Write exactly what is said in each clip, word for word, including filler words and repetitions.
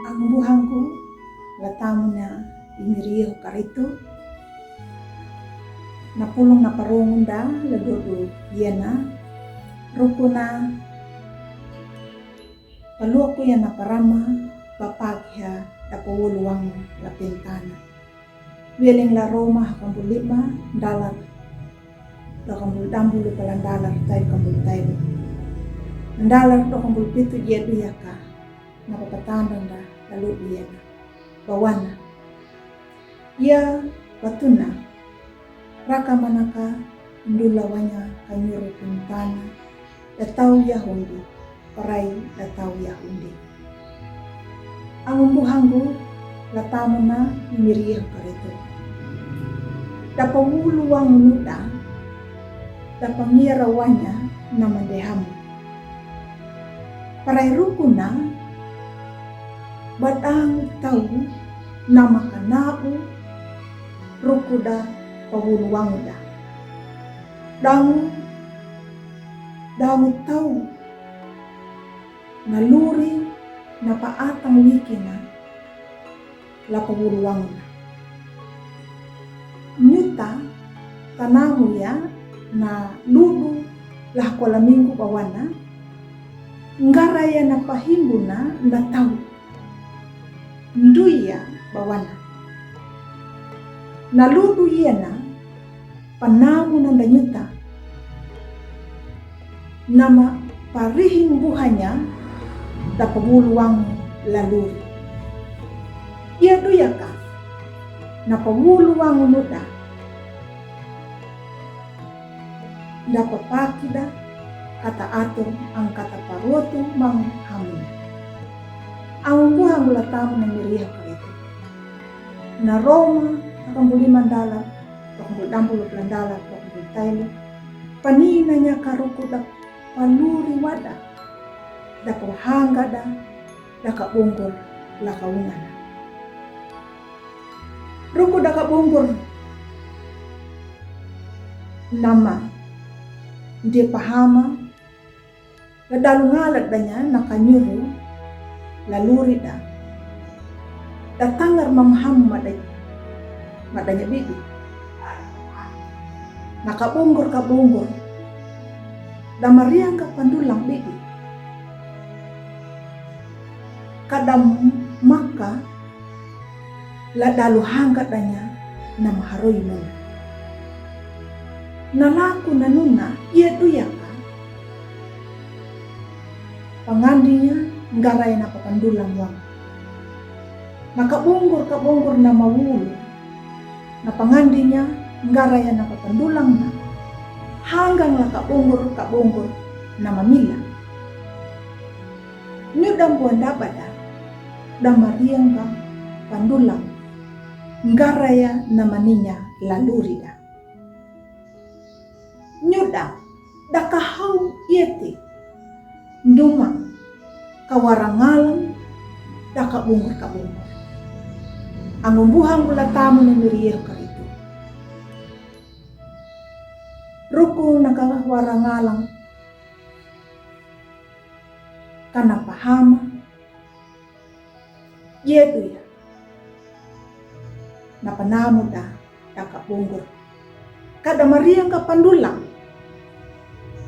Ang buhangku, la tamu na i miriho karitu. Na pulung na parungun da la dudu yena. Ruku na paluku yena parama bapak ya da pawulu wangu la pintana. Wieling la Roma hakambul lima dalar dua kambul dambulu pala dalar tai kambul tai. Dalar dua kambul pitu dia duyaka. Na papatanda da lalu dia na. Bawana. Ia batuna. Raka manaka ndula wanya kanyuru pintana. Da tau Yahudi. Parai da tau Yahudi. Ang buhangku la tamu na i miriho karitu. Da pawulu wangu nuda. Da pangira wanya na mandehamu. Parai ruku na, badang tau na makanabu ruku da pawulu wangu da. Dangu, dangu tau na luri na paatang wiki na la pawulu wangu na. Nyuta tanamu ya na ludu la kola minggu bawana. Ngara ya na pahimbu na na tau. Ndui ya bawana. Na ludu ya na panamu na da nyuta. Nama parihing buhanya da pawulu wangu la luri. Ia duyaka na pawulu wangu nuda. Da papaki da kata atur ang kata parutu bang hamu. Ang buhangku la tamu na miriho karitu. Na Roma hakambul lima dalar dua kambul dambulu pala dalar dua kambul tailu. Panina nya ka ruku da paluri wada. Da pahanga da da kabungur la kaungana. Ruku da kabungur nama dia pahama. La dalu ngalat danya na kanyuru la luri da. Da tangar mamaham madanya bidi. Na kabungur kabungur da mariang ka pandulang bidi. Kada maka la dalu hangga danya na maharoi nuna. Na laku na nuna ia duyaka. Pangandinya ngara ya na papandulang wang. Na kabungur kabungur na mawulu. Na pangandinya ngara ya na papandulang na. Hanggang la kabungur kabungur na mamila. Nyuda mbuan da bada da mariang ka pandulang ngara ya na maninya la luri da. Nyuda da kahau ieti nduma ka warangalang da kabungur kabungur. Ang buhangku la tamu na miriho karitu. Ruku na ka warangalang kana pahama. Ia duya na panamu da da kabungur. Kada mariang ka pandulang.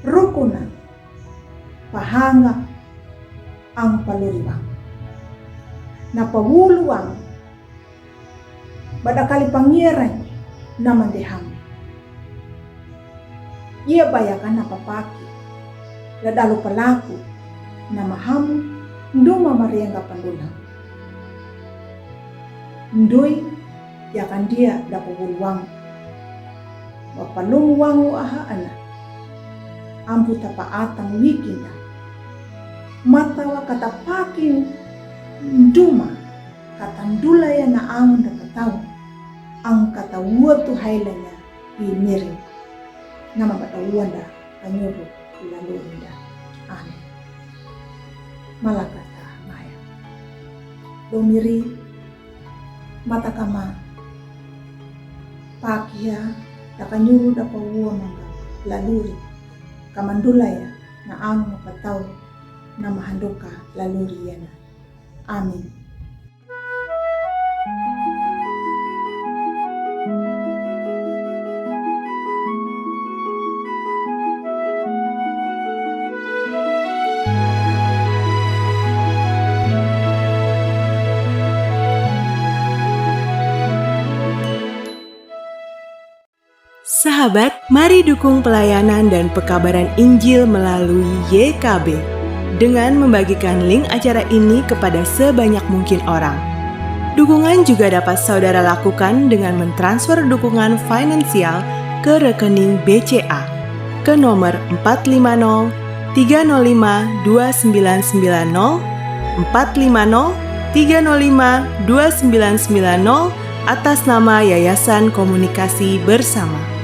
Ruku na pahanga ang paluri wang. Na pawulu wang. Bada kali pangiran na mandeham. Ia baya ka na papaki la dalu palaku na mahamu nduma mariang ka pandulang. Ndui ya kandia da pawulu wangu. Bapalum wangu aha ana. Ambu tapa atang wikinda. Matawa kata paki nduma kata ndula ya na ang da patau. Ang kata watu hailanya i miri. Nama bata wanda kanyuru la lurinda. Amen. Malakata maya. Domiri mata kama pakia da kanyuru da pawua manga la luri. Kamandula ya na anu mapatau na mahandoka laluri yana. Amin. Sahabat, mari dukung pelayanan dan pekabaran Injil melalui Y K B dengan membagikan link acara ini kepada sebanyak mungkin orang. Dukungan juga dapat saudara lakukan dengan mentransfer dukungan finansial ke rekening B C A ke nomor empat lima nol tiga nol lima dua sembilan sembilan nol, empat lima nol tiga nol lima dua sembilan sembilan nol, atas nama Yayasan Komunikasi Bersama.